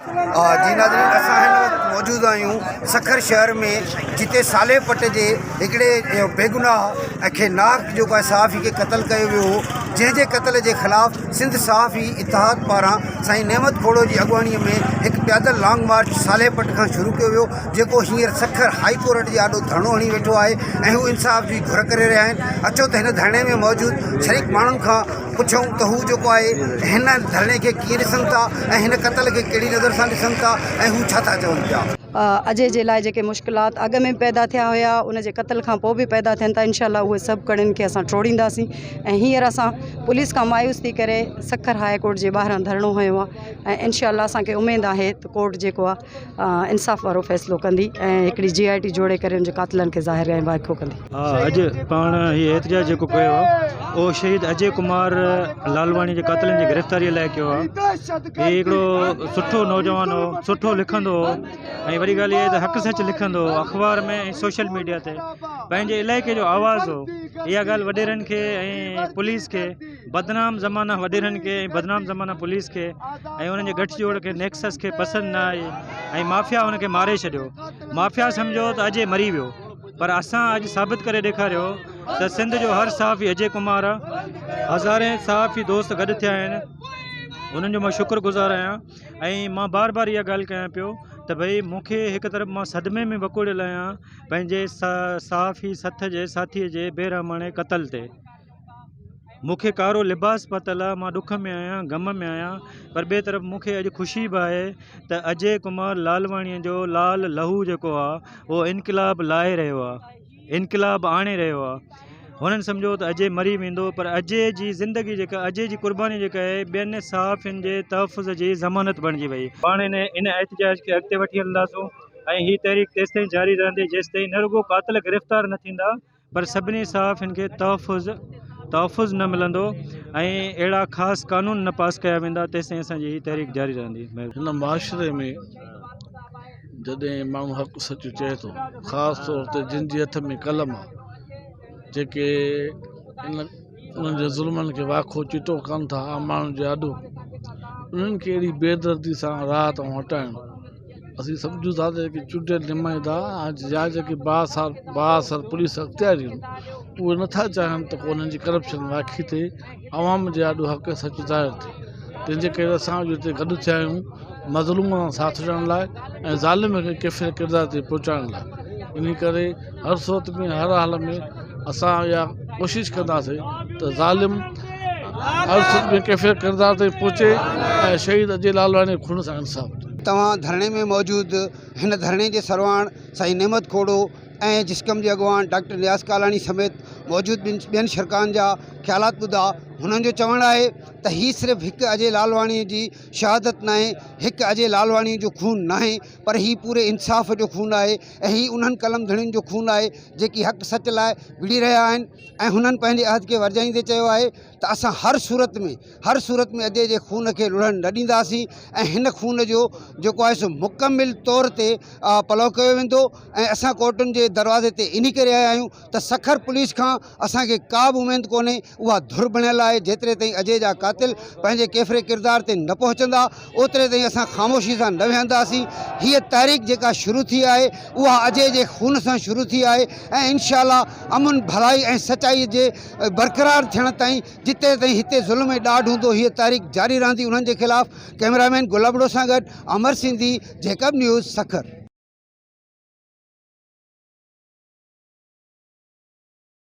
جي ناظرين اسان هن وقت موجود آهيون سکر شهر ۾ جتي صالح پٽ جي هڪڙي بيگناهه کي ناحق جيڪو آهي صحافي کي قتل ڪيو ويو هو جنهن جي قتل جي خلاف سنڌ صحافي اتحاد پاران سائين نعمت کوڙو جي اڳواڻي ۾ هڪ پيادل لانگ مارچ صالح پٽ کان شروع ڪيو ويو جيڪو هينئر سکر هائي ڪورٽ جي آڏو ڌرڻو هڻي ويٺو آهي ۽ هو انصاف جي گهر ڪري رهيا آهن اچو ته هن ڌرڻي ۾ موجود شريڪ ماڻهن کان پڇون ته هو جيڪو آهي هن ڌرڻي کي ڪيئن ڏسن ٿا ۽ هن قتل کي ڪهڙي نظر سان ڏسن ٿا ۽ هو ڇا ٿا چون پيا. اجي جي لاء جيڪي مشڪلات اڳ ۾ به پيدا ٿيا هيا ان جي قتل کان پوء به پيدا ٿين ٿا انشاء الله اهي سڀ ڪڙين کي اسان ٽوڙينداسين ۽ هينئر اسان پوليس کان مايوس ٿي ڪري سکر هاء ڪورٽ جي ٻاهران ڌرڻو هنيو آهي ۽ انشاء الله اسان کي اميد آهي ته ڪورٽ جيڪو آهي انصاف وارو فيصلو ڪندي ۽ هڪڙي جي آء ٽي جوڙي ڪري ان جي قاتلن کي ظاهر ۽ وائکو ڪندي. ها اڄ پاڻ هي احتجاج جيڪو ڪيو آهي اهو شهيد اجي ڪمار لالواڻي جي قاتلن جي گرفتاري لاء ڪيو آهي هي هڪڙو سٺو نوجوان هو سٺو لکندو هو ۽ وڏي ڳالهه اها ته حق سچ لکندو هو اخبار ۾ ۽ سوشل ميڊيا تي پنهنجي علائقي جو آواز هو اها ڳالهه وڏيرن کي ۽ پوليس کي بدنام زمانه وڏيرن کي ۽ بدنام زمانه پوليس کي ۽ انهن جي ڳٺ جوڙ کي نيڪسس کي پسند نه آئي ۽ مافيا ان کي ماري ڇڏيو مافيا سمجهيو ته اجي مري ويو پر اسان اڄ ثابت ڪري ڏيکاريو ته سنڌ جو هر صحافي اجي ڪمار آ هزارين صحافي دوست گڏ ٿيا آهن انهن جو مان شڪر گذار آهيان ۽ مان بار بار اها ڳالهه ڪيان پيو ته ڀئي مون کي هڪ طرف مان صدمي ۾ وڪوڙيل آهيان پنهنجي صحافي سٿ جي ساٿي جي بي رحماڻي قتل تي مون کي ڪارو لباس پاتل آ مان ڏک ۾ آهيان غم ۾ آهيان پر ٻئي طرف مون کي اڄ خوشي به آهي ته اجي ڪمار لالواڻيء جو لال لهو جيڪو آ اهو انقلاب لاهي رهيو آ انقلاب آڻي رهيو آ هنن سمجهيو ته اجي مري ويندو پر اجي جي زندگي جيڪا اجي جي قرباني جيڪا آهي ٻين صحافين جي تحفظ جي ضمانت بڻجي وئي. پاڻ ان ان احتجاج کي اڳتي وٺي هلنداسون ۽ هي تحريڪ تيستائين جاري رهندي جيستائين نه رڳو قاتل گرفتار نه ٿيندا پر سڀني صحافين کي تحفظ تحفظ نه ملندو ۽ اهڙا خاص قانون نه پاس ڪيا ويندا تيستائين اسان جي هي تحريڪ جاري رهندي. هن معاشري ۾ جڏهن ماڻهو حق سچ چئي ٿو خاص طور تي جن جي هٿ ۾ قلم آ جيڪي ان انهن جي ظلمن کي واکو چٽو ڪن ٿا عام ماڻهن جي آڏو انهن کي اهڙي بي دردي سان راهه تان هٽائڻ اسين سمجهون ٿا ته جيڪي چونڊيل نمائندا يا جيڪي بااثر بااثر پوليس اختياريون اهي نٿا چاهين ته ڪو انهن جي ڪرپشن واکي ٿئي عوام جي آڏو حق سچ ظاهر ٿئي تنهن جي ڪري اسان اڄ هتي گڏ ٿيا آهيون مظلوم سان ساٿ ڏيڻ لاء ۽ ظالم کي ڪيفر ڪردار تي پهچائڻ لاء ان ڪري هر صورت ۾ هر حال ۾ اسان اها ڪوشش ڪنداسين ته ظالم هر صورت ۾ ڪيفر ڪردار تائين پهچي ۽ شهيد اجي لالواڻي جي خون سان انصاف ٿئي. توهان ڌرڻي ۾ موجود هن ڌرڻي جي سرواڻ سائين نعمت کوڙو ۽ جسقم جي اڳواڻ ڊاڪٽر نياز ڪالاڻي سميت موجود ٻن ٻين شرڪائن جا خيالات ٻڌا هنن جو چوڻ آهي ته هي صرف هڪ اجي لالواڻي جي شهادت ناهي هڪ اجي لالواڻي جو خون ناهي پر هي پوري انصاف جو خون آهي ۽ هي انهن قلم ڌڻين جو خون آهي جيڪي حق سچ لاء وڙهي رهيا آهن ۽ هنن پنهنجي عهد کي ورجائيندي چيو آهي ته اسان هر صورت ۾ هر صورت ۾ ادي جي خون کي لڙهڻ نه ڏينداسين ۽ هن خون جو جيڪو آهي سو مڪمل طور تي پلئو ڪيو ويندو ۽ اسان ڪورٽن جي دروازي تي انهي ڪري آيا آهيون ته سکر پوليس کان اسان کي ڪا به اميد ڪونهي اها ڌر بڻيل آهي جيتري تائين اجي جا قاتل پنهنجي ڪيفري ڪردار تي نه پهچندا اوتري تائين اسان خاموشي سان نه ويهنداسين هيء تحريڪ جيڪا شروع ٿي آهي اها اجي جي خون سان شروع ٿي آهي ۽ انشاء الله امن ڀلائي ۽ سچائي جي برقرار ٿيڻ تائين جتي تائين هتي ظلم ۽ ڏاڍ هوندو هيء تحريڪ جاري رهندي انهن جي خلاف ڪئميرامين گل ابڙو سان گڏ امر سنڌي جيڪب نيوز سکر.